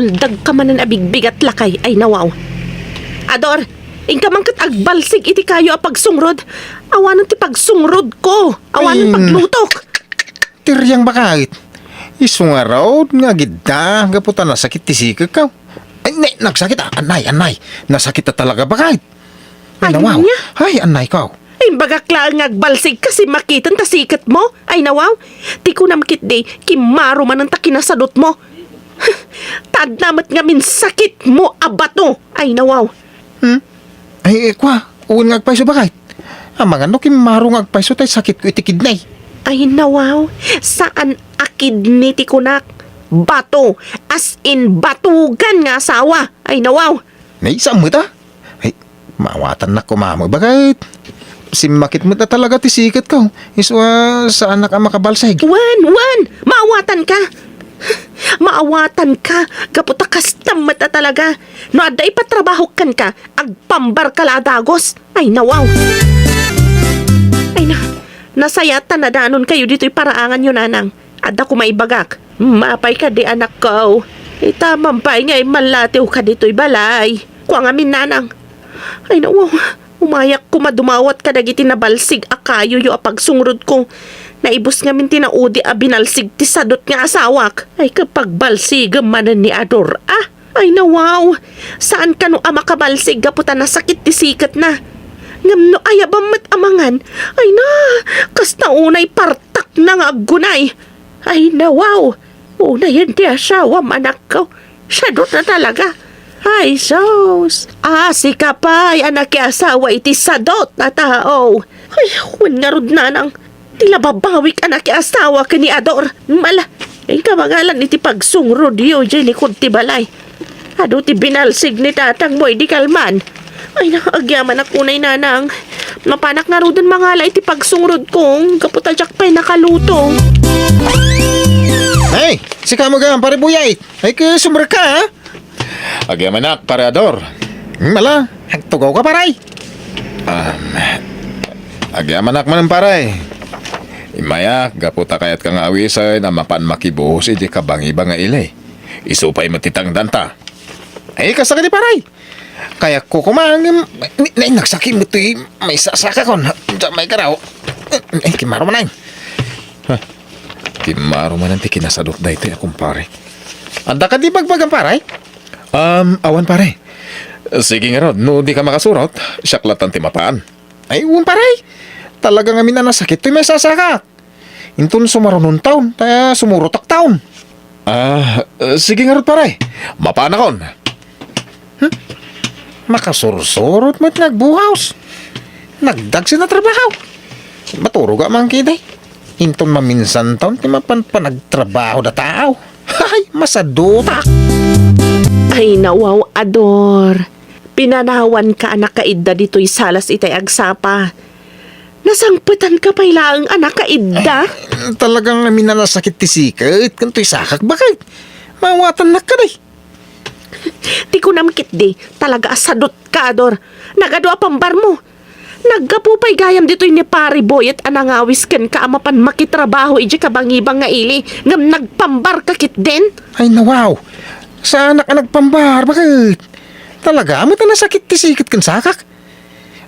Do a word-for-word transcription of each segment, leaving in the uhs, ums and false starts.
Dagka manen a bigbigat lakay, ay nawaw. Ador, inka man ket agbalsig iti kayo a pagsungrod. Awanen ti pagsungrodko. Awanen paglutok. Ti riang bakait. Isu ngarud nga agidda gapu ta nasakit ti sikekko. Ay, ne, nagsakit, ah. Anay, anay. Nasakit a talaga bakait. Ay, nawaw. Ania? Ay, anay ko. Imbagak laeng nga agbalsig kasi makiten ta siketmo. Ay, nawaw. Ti kunam ketdi, kimmaro manen ta kinasadutmo. Tadna met ngamin sakitmo a bato. Ay, nawaw. Hmm? Ay, eh, kwa, wen nga agpayso bakait. Amangan no kimmaro nga agpayso tay sakitko iti kidney. Ay, nawaw. Saan a kidney ti kunak. Bato. As in, batugan nga asawa. Ay, nawaw. Nay, saan met a? Ay, maawatannak koma met bakait. Simmakit met a talaga ti siketko. Isu a saanak a makabalsig. Wen, wen! Maawatanka! Maawatanka! Gapu ta kasta met a talaga. No adda ipatrabahok kenka, agpambarka la a dagus. Ay, nawaw! Ay na, nasayaat ta nadanonkayo ditoy paraanganyo, nanang. Adda koma ibagak. Mapay kadi, anakko. Ita, mampay nga immalatiw ka ditoy balay. Kua ngamin, nanang. Ay, nawaw. Umayak koma dumawat kadagiti nabalsig a kayoyo a pagsungrodko. Naibus ngamin ti naudi a binalsig ti sadut nga asawak. Ay, kapagbalsigem manen ni Ador, ah. Ay, nawaw. Saan kano a makabalsig gapu ta nasakit ti siketna. Ngem no ayabam met a mangan, ay na, kasta unay partakna nga aggunay. Ay, nawaw. Unayen ti asawam, anakko. Sadut a talaga. Ay, sus. Ah, sika pay a nakiasawa iti sadut a tao. Ay, wen ngarud, nanang. Ti lababawik a nakiasawa ken ni Ador. Mala, inka mangalan iti pagsungrodyo idiay likud ti balay. Adu ti binalsig ni tatangmo idi kalman. Ay, na, agyamanak unay, nanang. Mapanak ngaruden mangala iti pagsungrodko, gapu ta diak pay nakaluto. Hey, sika mo gayam, pare Buyay. Ay, ke, sumrek ka, ha? Agyamanak, pare Ador. Hmm, ala, agtugaw ka, paray. Um, agyamanak manen, pare. Immayak, gapu ta kayat ka nga awisen a mapan makibuhos iti kabangiba nga ili. Isu pay met ti tangdanta. Ay, kasta kadi, paray. Kayatko koma, ngem, ni, ni, nagsakit met ti maisasakakon. Diak maikaraw. Ay, kimmaro manen. Ha? Kimmaro manen ti kinasadut daytoy a kumpare. Adda kadi bagbagam, paray? Um, awan, pare. Sige ngarud, no di ka makasurot, siak latan ti mapan. Ay, wen, paray. Talaga ngamin a nasakit toy maisasakak. Inton sumarunon taon, ta sumurotak taon. Ah, eh, sige ngarud, pare. Mapanakon. Hmm? Makasursurot met nga agbuhaos. Nagdagsen a trabaho. Maturoga man kidi. Inton maminsan taon ti mapan panagtrabaho da tao. Ay, masadutak. Ay, nawaw, Ador. Pinanawanka a nakaidda ditoy salas itay agsapa. Nasangpetanka pay laeng a nakaidda. Ay, talaga ngamin a nasakit ti siket, ken toy sakak, bakit? Maawatannak kadi. Ti kunam ketdi, talaga a sadutka, Ador. Nagadu a pambarmo. Naggapu pay gayam ditoy ni Pare Boyet a nangawis kenka a mapan makitrabaho idiay kabangibang nga ili, ngem nagpambarka ketdin? Ay, nawaw. Saanak a nagpambar, bakit? Talaga met a nasakit ti siket ken sakak.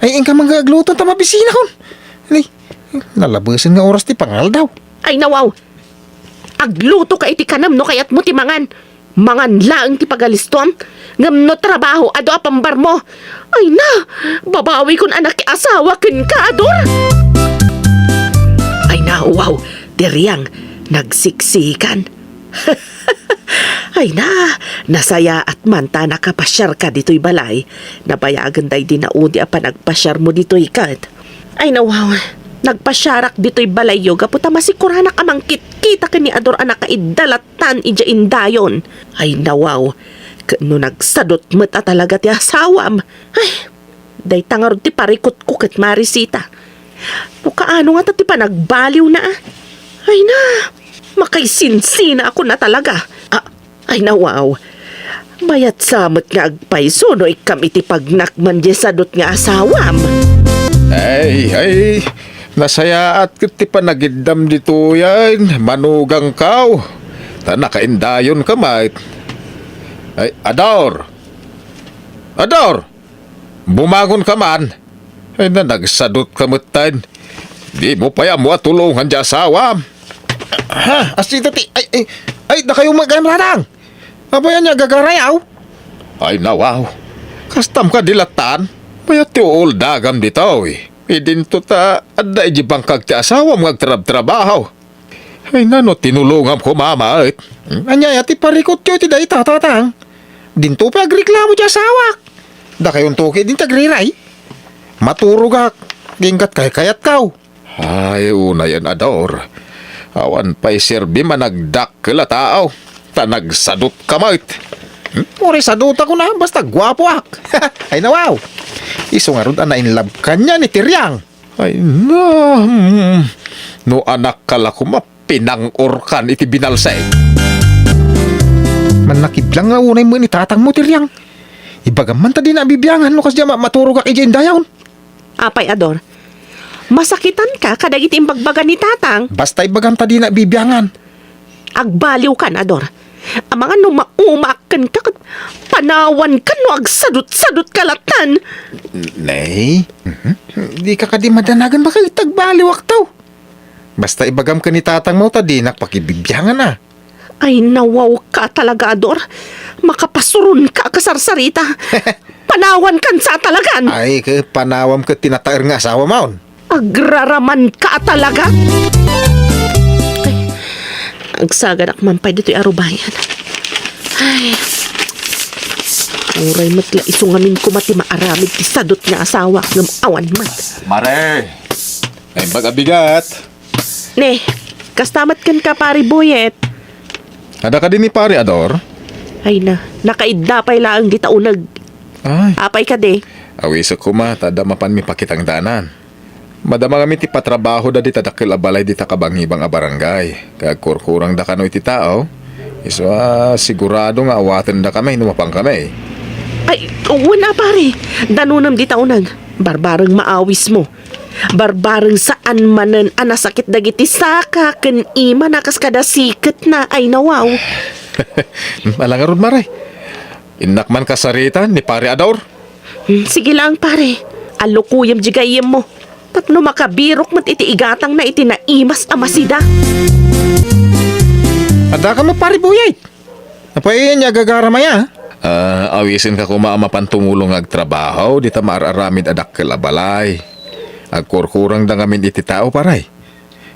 Ay, inka man nga agluto ta mabisinakon. Ni, nalabesen nga oras ti pangaldaw. Ay, nawaw. Aglutoka iti kanem no kayatmo ti mangan. Mangan laeng ti pagalistom. Ngem no trabaho, adu a pambarmo. Ay na, babawikon a nakiasawa kenka, Ador. Ay na, wow. Ti riang, nagsiksikan. Ay na, nasayaat man ta nakapasiarka ditoy balay. Nabayagen daydi naudi a panagpasiarmo ditoy ket. Ay na, wow. Nagpasiarak ditoy balayyo gapu ta masikuranak a mangkitkita ken ni Ador a nakaidda latan idiay indayon. Ay na, wow. Ket no nagsadut met a talaga ti asawam. Ay, dayta ngarud ti parikutko ket Marisita. No kaano ngata ti panagbaliwna, a? Ay na, makaisinsinakon a talaga. A, ay na, wow. Mayat sa met nga agpayso no ikkam iti pagnakman diay sadut nga asawam. Ay, ay, nasayaat ket ti panagiddam ditoyen, manugangkaw. Ta nakaindayonka met. Ay, Ador! Ador! Bumangon ka man! Ay na, nagsadut ka metten. Di mo pay ammo a tulongan ti asawam. Ha? Asita ti, ay, ay, ay, dakayo met gayam, Tatang! Apay, ania, gagarayaw? Ay, nawaw. Kastam kadi lattan? Mayat ti uuldagam ditoy. Idinto ta adda iti bangkag ti asawam nga agtrabtrabaho. Ay, nano, tinulongam koma met. Ania aya ti parikutyo iti dayta, Tatang? Dinto pay agreklamo ti asawak. Dakayonto ketdin ti agriray. Maturogak. Inggat kaykayatkaw. Ay, unayen, Ador. Awan pay serbim a nagdakkel a tao. Ta nagsadut ka met. Hmm? Uray sadutak, kuna, basta guapoak. Ay, nawaw. Isu ngarud a nainlove kaniak ni Tiriang. Ay, na, hmm. No anakka la koma, pinang-orkan iti binalseng. Mannakiblang nga unay met ni tatangmo, Tiriang. Ibagam man ta dina bibiangan no kasdiay ma-, maturogak idiay indayon. Apay, Ador? Masakitanka kadagiti imbagbaga ni Tatang? Basta ibagam ta dina bibiangan. Agbaliwkan, Ador. Amangan no maumaak kenka ket panawankan no agsadut-sadutka lattan. Nay? Mhm. Dika kadi madanagan, baka itagbaliwakto. Basta ibagam ken ni tatangmo ta dinak pakibibiangan a. Ay, nawawka talaga, Ador. Makapasuronka a kasarsarita. Panawankan sa talagan. Ay, ke, panawam ket ti nataer nga asawam. Agraramanka talaga. Ay, agsaganak man pay ditoy arubayan. Ay. Uray met la isu ngamin koma ti maaramid ti sadut nga asawa ngem awan met. Mare! Naimbag a bigat. Ne, kasta met kenka, Pari Boyet. Adda kadi ni Pari Ador? Ay na, nakaidda pay laeng dita uneg. Ay. Apay kadi? Awisek koma, ta adda mapanmi pakitangdanan. Madama ngamin ti patrabahoda dita dakkel a balay dita kabangibang a barangay. Kag kurkurangda kano iti tao. Isu a sigurado nga awatendakami no mapankami. Ay, wen a, pare. Danunem dita uneg. Barbareng maawismo. Barbareng saan manen a nasakit dagiti saka ken imana kas kada siketna, ay nawaw. Ala ngarud, mare. Innak man kasaritan ni Pare Ador. Hmm, sige lang, pare. Alukuyem di gayyemmo. Tapno makabirok met iti igatangna iti naimas a masida. Adda kano, Pare Buyay? Apay ania agagaram aya? Ah, awisenka koma a mapan tumulong nga agtrabaho dita maar-aramid a dakkel a balay. Agkurkurangda ngamin iti tao, paray.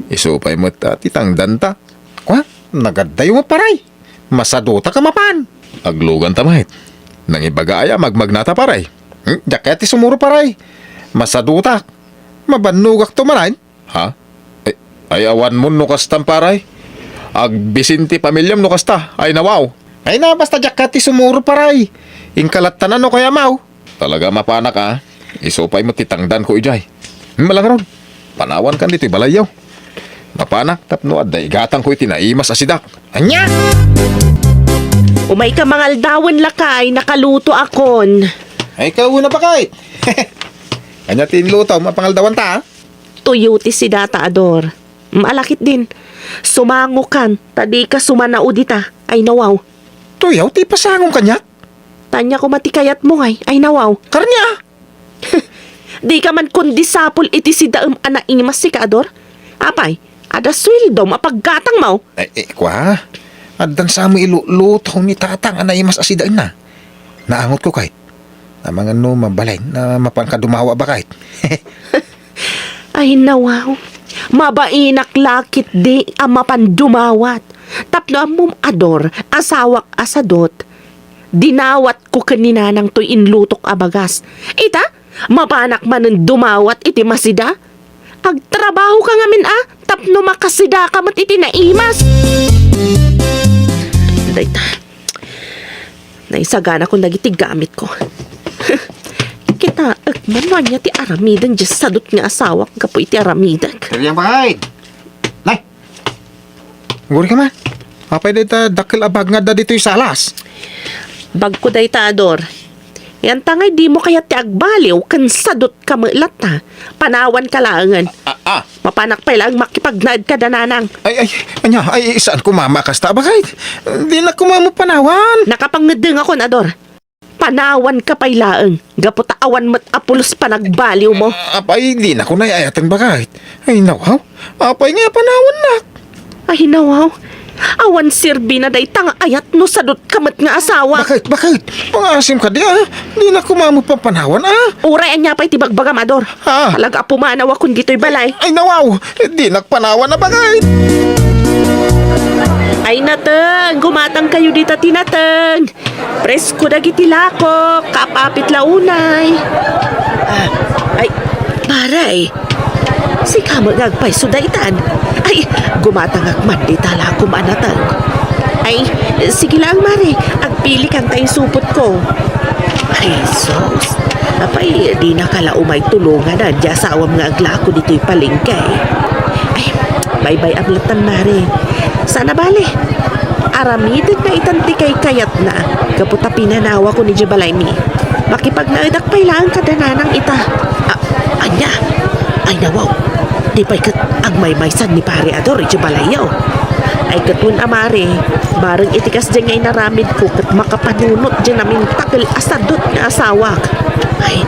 Isu pay met, ah, ti tangdanta. Kua, nagaddayo met, paray. Masadutak a mapan. Agluganta met. Nangibaga aya a magmagnata, paray. Hmm, diak kayat ti sumuro, paray. Masadutak. Mabannogakto manen. Ha? Ay, ay, awanmon no kastan, paray. Agbisin ti pamiliam no kasta. Ay, nawaw. Ay na, basta diak kayat ti sumuro, paray. Inkalattanan no kayamaw. Talaga mapanak, a. Isu pay met ti tangdanko idiay. Hmm, ala ngarud. Panawankan ditoy balayyo. Mapanak tapno adda igatangko iti naimas a sidak. Ania? Umayka mangaldawen, lakay, nakalutoakon. Ay, kauna pa kay. Ania ti inlutom a pangaldawanta, a? Tuyo ti sidata, Ador. Maalakit din. Sumangokan, ta dika sumanao dita. Ay, nawaw. Tuyaw ti pasangom kaniak? Tanya koma ti kayatmo, ay. Ay, nawaw. Karne, a? Dika man kundi sapul iti sidaem a naimas, sika, Ador? Apay, adda sueldom a paggatangmo? Ay, eh, kua. Addan sa met iluluto ni tatang a naimas a sidaenna. Naangotko kayt. Amangan no mabalin a mapanka dumawa, baket. Ay, nawaw. Mabainak la ketdi a mapan dumawat. Tapno ammom, Ador, asawak a sadut. Dinawatko ken ni Nanang toy inlutok a bagas. Ita, mapanak manen dumawat iti masida. Agtrabahoka ngamin, a, tapno makasidaka met iti naimas. Dayta. Naisaganakon dagiti gamitko. Kitaek man no ania ti aramiden diay sadut nga asawak gapu iti aramidek. Iriang bakay! Nay! Agurika man. Apay dayta dakkel a bag nga adda ditoy salas? Bagko dayta, Ador. Yan ta ngay dimo kayat ti agbaliw ken sadutka met latta. Panawanka laengen. Ah, ah. Mapanak pay laeng makipagnaed kada nanang. Ay, ay, ania, ay, saan ko mama kasta, baket? Dinak ko mama panawan. Nakapangngeddengakon, Ador. Panawanka pay laeng, gapu ta awan met a pulos panagbaliwmo. Ah, apay, dinak ko naayaten, baket. Ay, nawaw. Apay nga panawannak? Ay, nawaw. Awan serbina dayta nga ayat no sadutka met nga asawa. Baket, baket? Pangasim kadi, ah. Dinak ko mama panawan, ah. Uray ania pay ti bagbagam, Ador. Ah. Talaga a pumanawakon ditoy balay. Ay, nawaw. Dinak panawan a, baket. Ay, nateng. Gumatangkayo dita ti nateng. Presko dagiti lakok, kaap-apit la unay. Ah, ay, pare, sika met nga agpayso daytan. Ay, gumatangak man dita lakom a nateng. Ay, sige lang, mare, agpilikan ta isupotko. Ay, sus. Apay, dinaka la umay tulongan a di asawam nga aglako ditoy palengke. Ay, baybay-am lattan, mare. Saan a bale. Aramidek na itan ti kaykayatna, gapu ta pinanawakon idiay balaymi. Makipagnaedak pay laeng kada nanang ita. A-, ania? Ay, nawaw. Di pay ket agmaymaysan ni Pare Ador idiay balayyo. Ay, ket wen a, mare, bareng iti kasdiay nga inaramidko ket makapanunot diay namintakel a sadut nga asawak. Ay,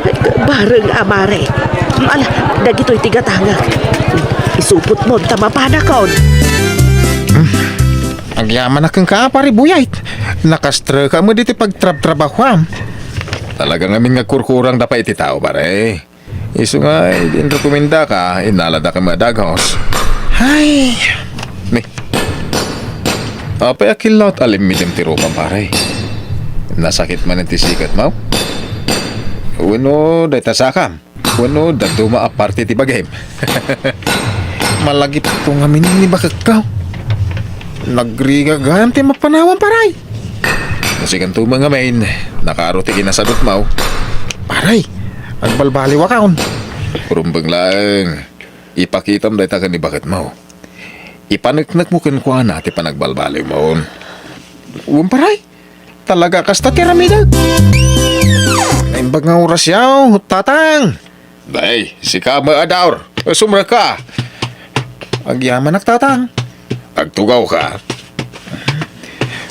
ay, bareng a, mare. Ala, dagitoy ti gatangak. Isupotmo ta mapanakon. Agyamanak kenka, Pare Buyait. Nakastreka met iti pagtrabtrabahuam. Talaga ngamin nga kurkurang da pay iti tao, pare. Isu nga, idin rekomendaka, innalada ka madagos. Ay! Ni. Apay a killaw a limmidem ti rupam, pare? Nasakit man ti siketmo? Wenno dayta sakam? Wenno dadduma a parte ti bagim? Malagipko ngamin ni baketko. Nagrigat gayam ti mapanawan, pare. Sikanto met ngamin, nakaro ti kinasadutmo. Pare, agbalbaliwakon. Rumbeng laeng. Ipakitam dayta ken ni baketmo. Ipaneknekmo kenkuana ti panagbalbaliwmo. Wen, pare. Talaga kasta ti aramidek. Naimbag nga orasyo, tatang. Ay, sika met, Ador. Sumrekka. Agyamanak, tatang. Agtugawka.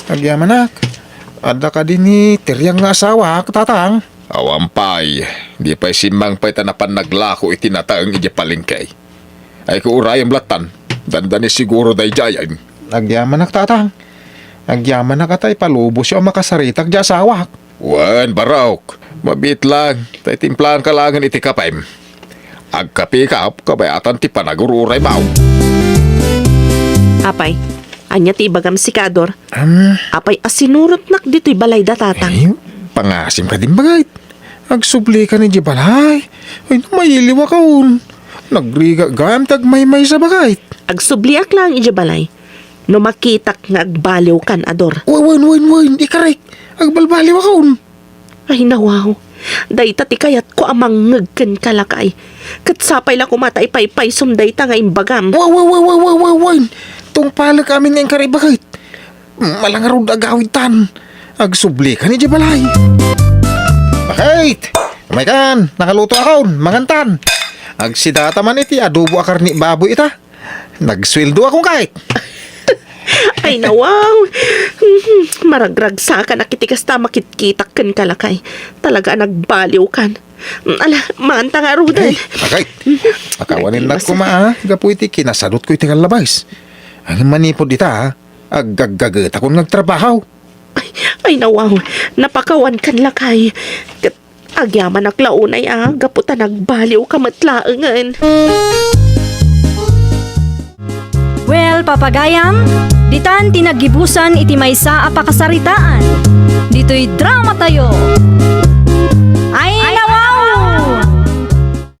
Agyamanak. Adda kadi ni ti riang nga asawak, tatang? Awan pay. Di pay simmangpet ta napan naglako iti nateng idiay palengke. Ay, kuurayem lattan. Dandani siguro daydiay. Agyamanak, tatang. Agyamanak a ta ipalubosyo a makasaritak diay asawak. Wen, barok. Mabiit lang. Ta itimplaanka laengen iti kapem. Agkapeka, kabayatan ti panagur-uraymo. Apay, ania ti ibagam, Sikador? Am. Apay a sinurotnak ditoy balayda, tatang? Ay, pangasim kadi, baket. Agsublikan idiay balay. Ay, no mailiwakon. Nagrigat gayam ti agmaymaysa, baket. Agsubliak laeng idiay balay. No makitak nga agbaliwkan, Ador. Wen, wen, wen, wen. Ikarek. Agbalbaliwakon. Ay, nawaw. Dayta ti kayatko a mangngeg kenka, lakay. Ket sapay la koma ta ipaypaysom dayta nga imbagam. Wen, wen, wen. Tungpalek amin nga inkari, baket. Malangarud agawidtan. Agsublikan idiay balay. Baket! Umaykan, nakalutoakon, mangantan. Agsidata man iti adobo a karni baboy ita. Nagsueldoakon ket. Ay, nawaw. Maragragsakanak iti kasta a makitkitak kenka, lakay. Talaga a nagbaliwkan. Ala, manganta ngaruden. Ay, agay. Akawanen koma, a, gapu iti kinasadutko iti kallabas. Ay, manipud ita, a. Aggaggagetakon nga agtrabaho. Ay, ay, nawaw, napakawankan, lakay. Ket agyamanak la unay a, gapu ta nagbaliwka met laengen. Well, papagayam, ditan ti naggibusan iti maysa a pakasaritaan. Ditoy dramatayo.